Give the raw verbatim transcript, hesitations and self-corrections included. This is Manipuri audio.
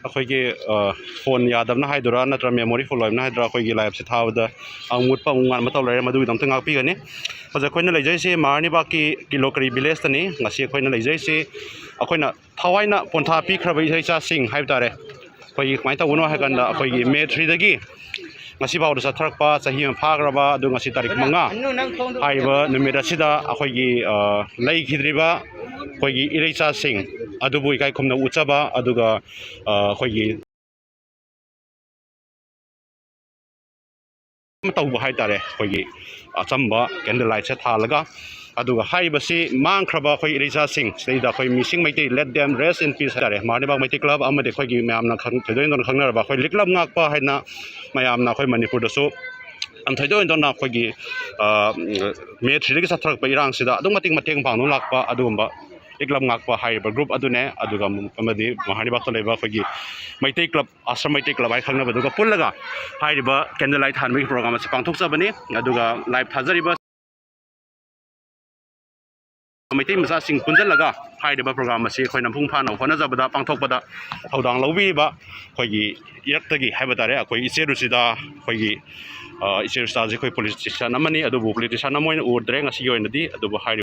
ꯑꯩꯈꯣꯏꯒꯤ ꯐꯣꯟ ꯌꯥꯗꯕꯅ ꯍꯥꯏꯗꯣꯏꯔꯥ, ꯅꯠꯇ꯭ꯔꯒ ꯃꯦꯃꯣꯔꯤ ꯐꯨꯜ ꯑꯣꯏꯕꯅ ꯍꯥꯏꯗꯣꯏꯔꯥ, ꯑꯩꯈꯣꯏꯒꯤ ꯂꯥꯏꯞꯁꯦ ꯊꯥꯕꯗ ꯑꯃꯨꯛ ꯃꯨꯠꯄ ꯑꯃꯨꯛ ꯉꯥꯟꯕ ꯇꯧ ꯂꯩꯔꯦ꯫ ꯃꯗꯨꯒꯤꯗꯃꯛꯇ ꯉꯥꯛꯄꯤꯒꯅꯤ꯫ ꯍꯧꯖꯤꯛ ꯑꯩꯈꯣꯏꯅ ꯂꯩꯖꯔꯤꯁꯦ ꯃꯍꯥꯔꯥꯅꯤꯕꯥꯒꯀꯤ ꯀꯤꯂꯣꯀꯔꯤ ꯚꯤꯂꯦꯖꯇꯅꯤ꯫ ꯉꯁꯤ ꯑꯩꯈꯣꯏꯅ ꯂꯩꯖꯔꯤꯁꯦ, ꯑꯩꯈꯣꯏꯅ ꯊꯋꯥꯏꯅ ꯄꯣꯟꯊꯥ ꯄꯤꯈ꯭ꯔꯕ ꯏꯆꯥꯁꯤꯡ ꯍꯥꯏꯕ ꯇꯥꯔꯦ꯫ ꯑꯩꯈꯣꯏꯒꯤ ꯀꯃꯥꯏꯅ ꯇꯧꯕꯅꯣ ꯍꯥꯏ ꯀꯥꯟꯗ, ꯑꯩꯈꯣꯏꯒꯤ ꯃꯦ ꯊ꯭ꯔꯤꯗꯒꯤ ꯉꯁꯤ ꯐꯥꯎꯗ ꯆꯠꯊꯔꯛꯄ ꯆꯍꯤ ꯑꯃ ꯐꯥꯈ꯭ꯔꯕ, ꯑꯗꯨ ꯉꯁꯤ ꯇꯥꯔꯤꯛ ꯃꯉꯥ ꯍꯥꯏꯔꯤꯕ ꯅꯨꯃꯤꯠ ꯑꯁꯤꯗ ꯑꯩꯈꯣꯏꯒꯤ, ꯑ, ꯂꯩꯈꯤꯗ꯭ꯔꯤꯕ ꯑꯩꯈꯣꯏꯒꯤ ꯏꯔꯩꯆꯥꯁꯤꯡ ꯑꯗꯨꯕꯨ ꯏꯀꯥꯏ ꯈꯨꯝꯅ ꯎꯠꯆꯕ, ꯑꯗꯨꯒ, ꯑ, ꯑꯩꯈꯣꯏꯒꯤ ꯇꯧꯕ ꯍꯥꯏ ꯇꯥꯔꯦ, ꯑꯩꯈꯣꯏꯒꯤ ꯑꯆꯝꯕ ꯀꯦꯟꯗꯜ ꯂꯥꯏꯠꯁꯦ ꯊꯥꯜꯂꯒ꯫ ꯑꯗꯨꯒ ꯍꯥꯏꯔꯤꯕꯁꯤ ꯃꯥꯡꯈ꯭ꯔꯕ ꯑꯩꯈꯣꯏ ꯏꯔꯩꯆꯥꯁꯤꯡ ꯁꯤꯗꯩꯗ ꯑꯩꯈꯣꯏ missing Meitei, let them rest in peace ꯍꯥꯏ ꯇꯥꯔꯦ꯫ ꯃꯍꯥꯔꯥꯅꯤꯕꯥꯒ ꯃꯩꯇꯩ ꯀ꯭ꯂꯕ ꯑꯃꯗꯤ ꯑꯩꯈꯣꯏꯒꯤ ꯃꯌꯥꯝꯅ ꯈꯪ-, ꯊꯣꯏꯗꯣꯛ ꯍꯦꯟꯗꯣꯛꯅ ꯈꯪꯅꯔꯕ ꯑꯩꯈꯣꯏ ꯂꯤꯛꯂꯝ ꯉꯥꯛꯄ ꯍꯥꯏꯅ ꯃꯌꯥꯝꯅ ꯑꯩꯈꯣꯏ ꯃꯅꯤꯄꯨꯔꯗꯁꯨ ꯌꯥꯝ ꯊꯣꯏꯗꯣꯛ ꯍꯦꯟꯗꯣꯛꯅ ꯑꯩꯈꯣꯏꯒꯤ, ꯑ, ꯃꯦ ꯊ꯭ꯔꯤꯗꯒꯤ ꯆꯠꯊꯔꯛꯄ ꯏꯔꯥꯡꯁꯤꯗ ꯑꯗꯨꯛ ꯃꯇꯤꯛ ꯃꯇꯦꯡ ꯄꯥꯡꯗꯨꯅ ꯂꯥꯛꯄ ꯑꯗꯨꯒꯨꯝꯕ ꯂꯤꯛꯂꯝ ꯉꯥꯛꯄ ꯍꯥꯏꯔꯤꯕ ꯒ꯭ꯔꯨꯞ ꯑꯗꯨꯅꯦ꯫ ꯑꯗꯨꯒ ꯑꯃꯗꯤ ꯃꯍꯥꯔꯥꯅꯤꯕꯥꯒꯇ ꯂꯩꯕ ꯑꯩꯈꯣꯏꯒꯤ ꯃꯩꯇꯩ ꯀ꯭ꯂꯕ, ꯑꯥꯁ꯭ꯔꯝ ꯃꯩꯇꯩ ꯀ꯭ꯂꯕ ꯍꯥꯏ ꯈꯪꯅꯕꯗꯨꯒ ꯄꯨꯜꯂꯒ ꯍꯥꯏꯔꯤꯕ ꯀꯦꯟꯗꯜ ꯂꯥꯏꯠ ꯊꯥꯟꯕꯒꯤ ꯄ꯭ꯔꯣꯒ꯭ꯔꯥꯝ ꯑꯁꯤ ꯄꯥꯡꯊꯣꯛꯆꯕꯅꯤ꯫ ꯑꯗꯨꯒ ꯂꯥꯏꯞ ꯊꯥꯖꯔꯤꯕ ꯃꯩꯇꯩ ꯃꯆꯥꯁꯤꯡ ꯄꯨꯟꯁꯤꯜꯂꯒ ꯍꯥꯏꯔꯤꯕ ꯄ꯭ꯔꯣꯒ꯭ꯔꯥꯝ ꯑꯁꯤ ꯑꯩꯈꯣꯏꯅ ꯃꯄꯨꯡ ꯐꯥꯅ ꯍꯣꯠꯅꯖꯕꯗ, ꯄꯥꯡꯊꯣꯛꯄꯗ ꯊꯧꯗꯥꯡ ꯂꯧꯕꯤꯔꯤꯕ ꯑꯩꯈꯣꯏꯒꯤ ꯏꯔꯛꯇꯒꯤ ꯍꯥꯏꯕ ꯇꯥꯔꯦ, ꯑꯩꯈꯣꯏ ꯏꯆꯦ ꯔꯨꯆꯤꯇꯥ, ꯑꯩꯈꯣꯏꯒꯤ, ꯑ, ꯏꯆꯦ ꯔꯨꯆꯤꯇꯥꯁꯤ ꯑꯩꯈꯣꯏ ꯄꯣꯂꯤꯇꯤꯁꯤꯌꯥꯟ ꯑꯃꯅꯤ, ꯑꯗꯨꯕꯨ ꯄꯣꯂꯤꯇꯤꯁꯤꯌꯥꯟ ꯑꯃ ꯑꯣꯏꯅ ꯎꯗ꯭ꯔꯦ ꯉꯁꯤꯒꯤ ꯑꯣꯏꯅꯗꯤ꯫ ꯑꯗꯨꯕꯨ ꯍꯥꯏꯔꯤꯕ